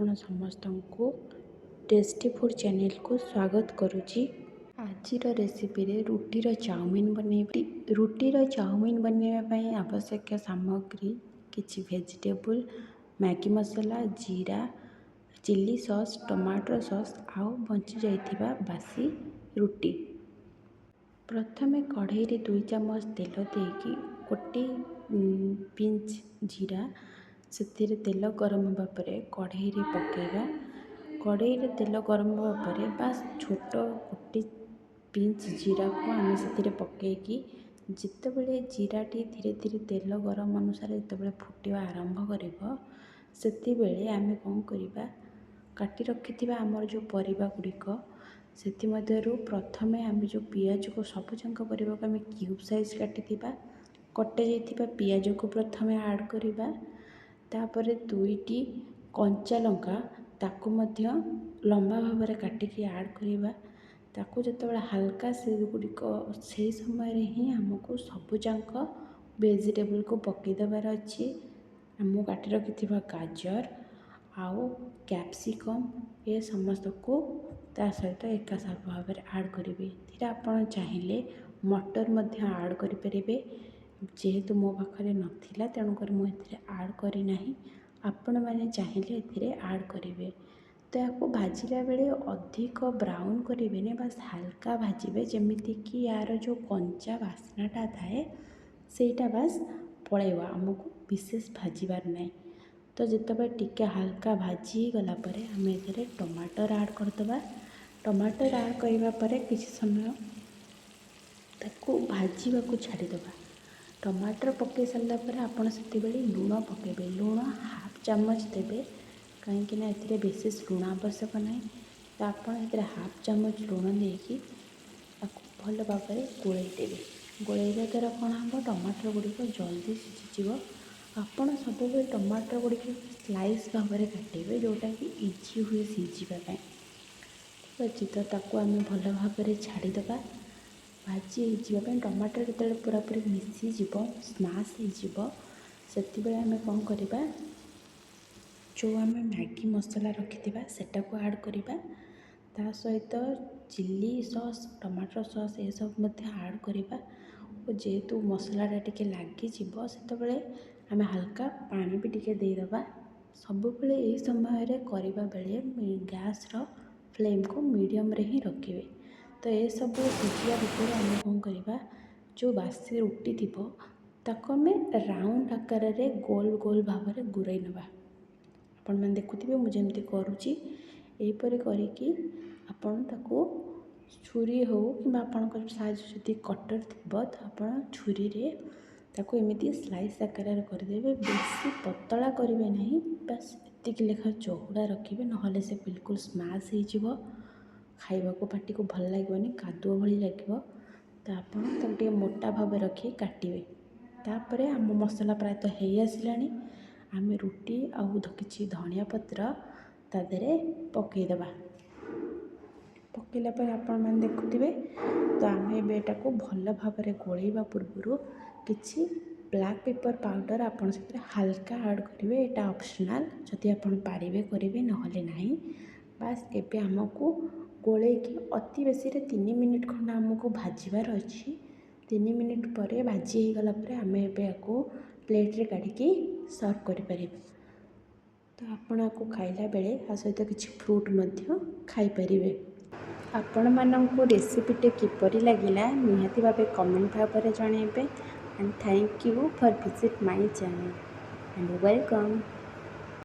ଆପଣ ସମସ୍ତଙ୍କୁ tasty food ଚ୍ୟାନେଲ୍କୁ ସ୍ୱାଗତ କରୁଛି। ଆଜିର ରେସିପିରେ ରୁଟିର ଚାଉମିନ୍ ବନେଇବା। ରୁଟିର ଚାଉମିନ୍ ବନେଇବା ପାଇଁ ଆବଶ୍ୟକ ସାମଗ୍ରୀ କିଛି ଭେଜିଟେବୁଲ୍, ମ୍ୟାଗି ମସଲା, ଜିରା, ଚିଲି ସସ୍, ଟମାଟୋ ସସ୍ ଆଉ ବଞ୍ଚି ଯାଇଥିବା ବାସି ରୁଟି। ପ୍ରଥମେ କଢ଼େଇରେ 2 ଚାମଚ ତେଲ ଦେଇକି ଗୋଟେ ପିଞ୍ଚ ଜିରା, ସେଥିରେ ତେଲ ଗରମ ହେବା ପରେ କଢ଼େଇରେ ପକାଇବା। କଢ଼େଇରେ ତେଲ ଗରମ ହେବା ପରେ ବାସ୍ ଛୋଟ ଗୋଟେ ପିଞ୍ଚ ଜିରାକୁ ଆମେ ସେଥିରେ ପକାଇକି, ଯେତେବେଳେ ଜିରାଟି ଧୀରେ ଧୀରେ ତେଲ ଗରମ ଅନୁସାରେ ଯେତେବେଳେ ଫୁଟିବା ଆରମ୍ଭ କରିବ, ସେତିବେଳେ ଆମେ କ'ଣ କରିବା? କାଟି ରଖିଥିବା ଆମର ଯେଉଁ ପରିବା ଗୁଡ଼ିକ, ସେଥିମଧ୍ୟରୁ ପ୍ରଥମେ ଆମେ ଯେଉଁ ପିଆଜକୁ, ସବୁଯାକ ପରିବାକୁ ଆମେ କ୍ୟୁବ୍ ସାଇଜ୍ କାଟିଥିବା, କଟାଯାଇଥିବା ପିଆଜକୁ ପ୍ରଥମେ ଆଡ଼୍ କରିବା। ତାପରେ ଦୁଇଟି କଞ୍ଚା ଲଙ୍କା, ତାକୁ ମଧ୍ୟ ଲମ୍ବା ଭାବରେ କାଟିକି ଆଡ଼୍ କରିବା। ତାକୁ ଯେତେବେଳେ ହାଲକା ସେଗୁଡ଼ିକ, ସେହି ସମୟରେ ହିଁ ଆମକୁ ସବୁଯାକ ଭେଜିଟେବୁଲ୍କୁ ପକାଇ ଦେବାର ଅଛି। ମୁଁ କାଟି ରଖିଥିବା ଗାଜର ଆଉ କ୍ୟାପ୍ସିକମ୍, ଏ ସମସ୍ତକୁ ତା ସହିତ ଏକା ଭାବରେ ଆଡ଼୍ କରିବେ। ଏଥିରେ ଆପଣ ଚାହିଁଲେ ମଟର ମଧ୍ୟ ଆଡ଼୍ କରିପାରିବେ। ଯେହେତୁ ମୋ ପାଖରେ ନଥିଲା, ତେଣୁକରି ମୁଁ ଏଥିରେ ଆଡ଼୍ କରିନାହିଁ। ଆପଣମାନେ ଚାହିଁଲେ ଏଥିରେ ଆଡ଼୍ କରିବେ। ତ ଏହାକୁ ଭାଜିଲା ବେଳେ ଅଧିକ ବ୍ରାଉନ୍ କରିବେନି, ବାସ୍ ହାଲକା ଭାଜିବେ, ଯେମିତିକି ୟାର ଯେଉଁ କଞ୍ଚା ବାସ୍ନାଟା ଥାଏ, ସେଇଟା ବାସ୍ ପଳାଇବ। ଆମକୁ ବିଶେଷ ଭାଜିବାର ନାହିଁ। ତ ଯେତେବେଳେ ଟିକେ ହାଲକା ଭାଜି ହେଇଗଲା ପରେ ଆମେ ଏଥିରେ ଟମାଟର ଆଡ଼୍ କରିଦେବା। ଟମାଟର ଆଡ଼୍ କରିବା ପରେ କିଛି ସମୟ ତାକୁ ଭାଜିବାକୁ ଛାଡ଼ିଦେବା। ଟମାଟର ପକାଇ ସାରିଲା ପରେ ଆପଣ ସେତେବେଳେ ଲୁଣ ପକାଇବେ। ଲୁଣ ହାଫ୍ ଚାମଚ ଦେବେ, କାହିଁକିନା ଏଥିରେ ବିଶେଷ ଲୁଣ ଆବଶ୍ୟକ ନାହିଁ। ତ ଆପଣ ସେଥିରେ ହାଫ୍ ଚାମଚ ଲୁଣ ଦେଇକି ତାକୁ ଭଲ ଭାବରେ ଗୋଳେଇ ଦେବେ। ଗୋଳେଇବା ଦ୍ୱାରା କ'ଣ ହେବ? ଟମାଟର ଗୁଡ଼ିକ ଜଲ୍ଦି ସିଝିଯିବ। ଆପଣ ସବୁବେଳେ ଟମାଟର ଗୁଡ଼ିକୁ ସ୍ଲାଇସ୍ ଭାବରେ କାଟିବେ, ଯେଉଁଟାକି ଇଜି ହୁଏ ସିଝିବା ପାଇଁ। ଠିକ୍ ଅଛି, ତ ତାକୁ ଆମେ ଭଲ ଭାବରେ ଛାଡ଼ିଦେବା ଭାଜି ହେଇଯିବା ପାଇଁ। ଟମାଟର ଯେତେବେଳେ ପୁରାପୁରି ମିଶିଯିବ, ସ୍ମାସ୍ ହେଇଯିବ, ସେତେବେଳେ ଆମେ କ'ଣ କରିବା? ଯେଉଁ ଆମେ ମ୍ୟାଗି ମସଲା ରଖିଥିବା, ସେଟାକୁ ଆଡ଼୍ କରିବା। ତା ସହିତ ଚିଲି ସସ୍, ଟମାଟୋ ସସ୍, ଏସବୁ ମଧ୍ୟ ଆଡ଼୍ କରିବା। ଓ ଯେହେତୁ ମସଲାଟା ଟିକେ ଲାଗିଯିବ, ସେତେବେଳେ ଆମେ ହାଲକା ପାଣି ବି ଟିକେ ଦେଇଦେବା। ସବୁବେଳେ ଏହି ସମୟରେ କରିବା ବେଳେ ଗ୍ୟାସ୍ର ଫ୍ଲେମ୍କୁ ମିଡ଼ିୟମ୍ରେ ହିଁ ରଖିବେ। ତ ଏସବୁ ସିଝିବା ଭିତରେ ଆମେ କ'ଣ କରିବା? ଯେଉଁ ବାସି ରୁଟି ଥିବ, ତାକୁ ଆମେ ରାଉଣ୍ଡ ଆକାରରେ ଗୋଲ ଗୋଲ ଭାବରେ ଗୁରେଇ ନେବା। ଆପଣମାନେ ଦେଖୁଥିବେ ମୁଁ ଯେମିତି କରୁଛି। ଏହିପରି କରିକି ଆପଣ ତାକୁ ଛୁରୀ ହେଉ କିମ୍ବା ଆପଣଙ୍କର ସାହାଯ୍ୟ ଯଦି କଟର୍ ଥିବ, ତ ଆପଣ ଛୁରୀରେ ତାକୁ ଏମିତି ସ୍ଲାଇସ୍ ଆକାରରେ କରିଦେବେ। ବେଶୀ ପତଳା କରିବେ ନାହିଁ, ବାସ୍ ଏତିକି ଲେଖା ଚଉଡ଼ା ରଖିବେ, ନହେଲେ ସେ ବିଲକୁଲ ସ୍ମାସ୍ ହେଇଯିବ, ଖାଇବାକୁ ପାଟିକୁ ଭଲ ଲାଗିବନି, କାଦୁଅ ଭଳି ଲାଗିବ। ତ ଆପଣ ତାକୁ ଟିକେ ମୋଟା ଭାବେ ରଖି କାଟିବେ। ତାପରେ ଆମ ମସଲା ପ୍ରାୟତଃ ହେଇ ଆସିଲାଣି। ଆମେ ରୁଟି ଆଉ କିଛି ଧନିଆ ପତ୍ର ତା ଦେହରେ ପକାଇଦେବା। ପକାଇଲା ପରେ ଆପଣମାନେ ଦେଖୁଥିବେ। ତ ଆମେ ଏବେ ଏଟାକୁ ଭଲ ଭାବରେ ଗୋଳେଇବା ପୂର୍ବରୁ କିଛି ବ୍ଲାକ୍ ପେପର୍ ପାଉଡ଼ର ଆପଣ ସେଥିରେ ହାଲକା ଆଡ଼୍ କରିବେ। ଏଇଟା ଅପସନାଲ୍, ଯଦି ଆପଣ ପାରିବେ କରିବେ, ନହେଲେ ନାହିଁ। ବାସ୍, ଏବେ ଆମକୁ ଗୋଳେଇକି ଅତି ବେଶୀରେ 3 ମିନିଟ୍ ଖଣ୍ଡେ ଆମକୁ ଭାଜିବାର ଅଛି। 3 ମିନିଟ୍ ପରେ ଭାଜି ହେଇଗଲା ପରେ ଆମେ ଏବେ ୟାକୁ ପ୍ଲେଟ୍ରେ କାଢ଼ିକି ସର୍ଭ କରିପାରିବା। ତ ଆପଣ ୟାକୁ ଖାଇଲା ବେଳେ ତା ସହିତ କିଛି ଫ୍ରୁଟ୍ ମଧ୍ୟ ଖାଇପାରିବେ। ଆପଣମାନଙ୍କୁ ରେସିପିଟି କିପରି ଲାଗିଲା, ନିହାତି ଭାବେ କମେଣ୍ଟ ଭାବରେ ଜଣାଇବେ। And thank you for visit my channel and welcome.